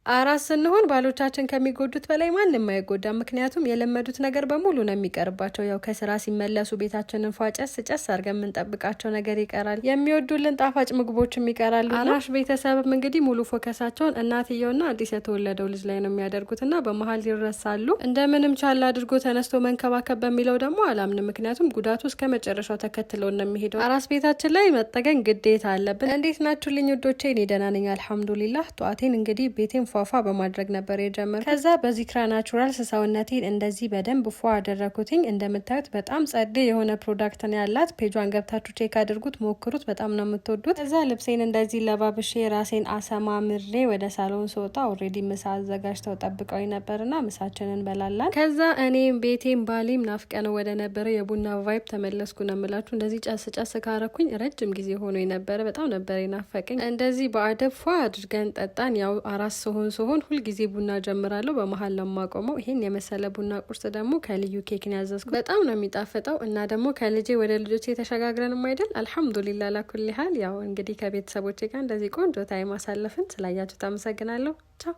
አራስ ስንሆን ባሎቻችን ከሚጎዱት በላይ ማንም አይጎዳም። ምክንያቱም የለመዱት ነገር በሙሉ ነው የሚቀርባቸው። ያው ከስራ ሲመለሱ ቤታችንን ፏ ጨስ ጨስ አድርገን የምንጠብቃቸው ነገር ይቀራል። የሚወዱልን ጣፋጭ ምግቦችም ይቀራሉ። አራሽ ቤተሰብም እንግዲህ ሙሉ focus ኣቸውን እናትየውና አዲስ የተወለደው ልጅ ላይ ነው የሚያደርጉትና በመሀል ይረሳሉ። እንደምንም ቻል አድርጎ ተነስቶ መንከባከብ በሚለው ደግሞ አላምንም። ምክንያቱም ጉዳቱ እስከ መጨረሻው ተከትለው ነው የሚሄደው። አራስ ቤታችን ላይ መጠገን ግዴታ አለብን። እንዴት ናችሁ ልኝ ውዶቼ? እኔ ደህና ነኝ አልሐምዱሊላህ። ጠዋቴን እንግዲህ ቤቴን ፏፏ በማድረግ ነበር የጀመርኩት። ከዛ በዚክራ ናቹራልስ ሰውነቴን እንደዚህ በደንብ ፏ አደረኩትኝ። እንደምታዩት በጣም ጸዴ የሆነ product ነው ያላት። Page ኧን ገብታችሁ check አድርጉት፣ ሞክሩት። በጣም ነው የምትወዱት። ከዛ ልብሴን እንደዚህ ለባብሼ ራሴን አሰማምሬ ወደ ሳሎን ስወጣ already ምሳ አዘጋጅተው ጠብቀው ነበርና ምሳችንን በላላን። ከዛ እኔም ቤቴም ባሌም ናፍቀነው ወደ ነበረ የቡና vibe ተመለስኩ ነው የምላችሁ። እንደዚህ ጨስ ጨስ ካረኩኝ ረጅም ጊዜ ሆኖ ነበረ። በጣም ነበር የናፈቀኝ። እንደዚህ በአደብ ፏ አድርገን ጠጣን። ያው አራስ ስሆን ሁልጊዜ ቡና ጀምራለሁ፣ በመሀል ነው የማቆመው። ይሄን የመሰለ ቡና ቁርስ ደግሞ ከልዩ ኬክ ነው ያዘዝኩት። በጣም ነው የሚጣፍጠው እና ደግሞ ከልጄ ወደ ልጆቼ ተሸጋግረንም አይደል? አልሐምዱሊላ على كل حال። ያው እንግዲህ ከቤተሰቦቼ ጋር እንደዚህ ቆንጆ time አሳለፍን። ስላያችሁ አመሰግናለሁ። ቻው።